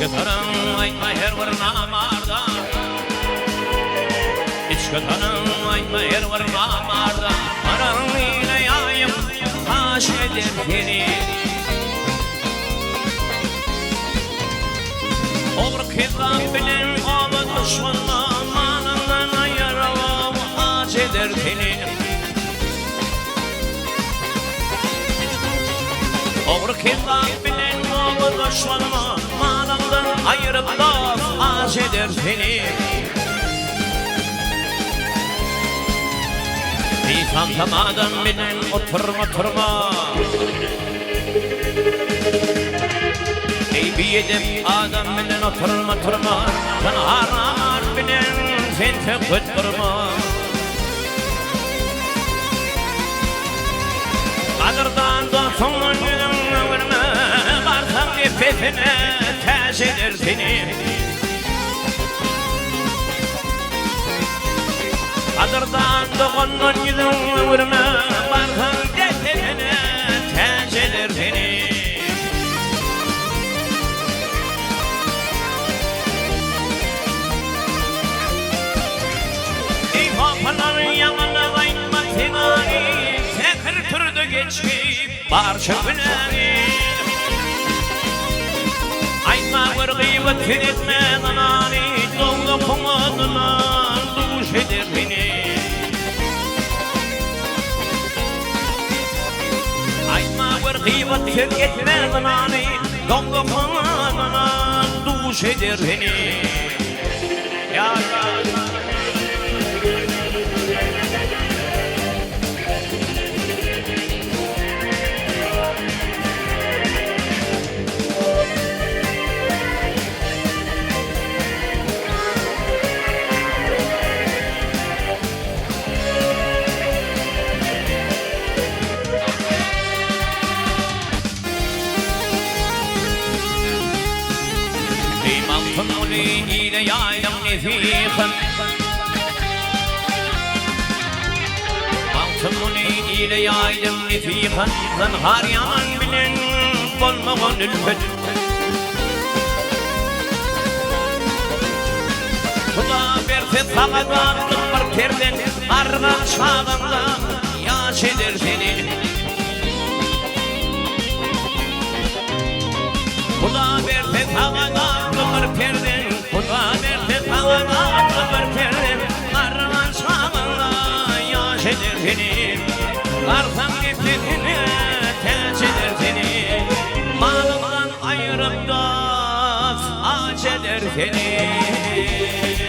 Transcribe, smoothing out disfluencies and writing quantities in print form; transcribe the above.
Içki syryň aýtma her bir namarda Içki syryň aýtma her bir namarda Syryň ile ýaýyp paş eder seni Ogry kezzap bilen oba duşmanma Malyňdan aýyryp aç eder seni Ogry kezzap bilen oba duşmanma Malyňdan aýyryp dost aç eder seni. Bisamsam adam bilen oturma oturma. Eý biedep adam bilen oturma oturma. Zynhar namart bilen sen söhbet gurma. Gadyrdan dostuňdan ýüzüň öwürme, Barsaň depesine täç eder seni. Gadyrdan dogandan ýüzüň öwürme, Barsaň depesine täç eder seni. Eý hapalar ýaňyna gaýtma seňany, Säher turdy geçip barça günäňi. Aýtma gör gyýbat söz etme zynany, Dowzahyň odundan duş eder seni. Aýtma gör gyýbat söz etme zynany, Dowzahyň odundan duş eder seni. Eý Magtymguly ile ýaýdyň nesihat Magtymguly ile ýaýdyň nesihat Zynhar ýaman bilen bolmagan ülpet Huda berse saňa datly bir perzent Gargan çagaňda ýaş eder seni. Huda berse saňa datly bir perzent, Huda berse saňa datly bir perzent, Garraman çagaňda ýaş eder seni. Barsaň depesine täç eder seni. Malyňdan aýryp dost aç eder seni.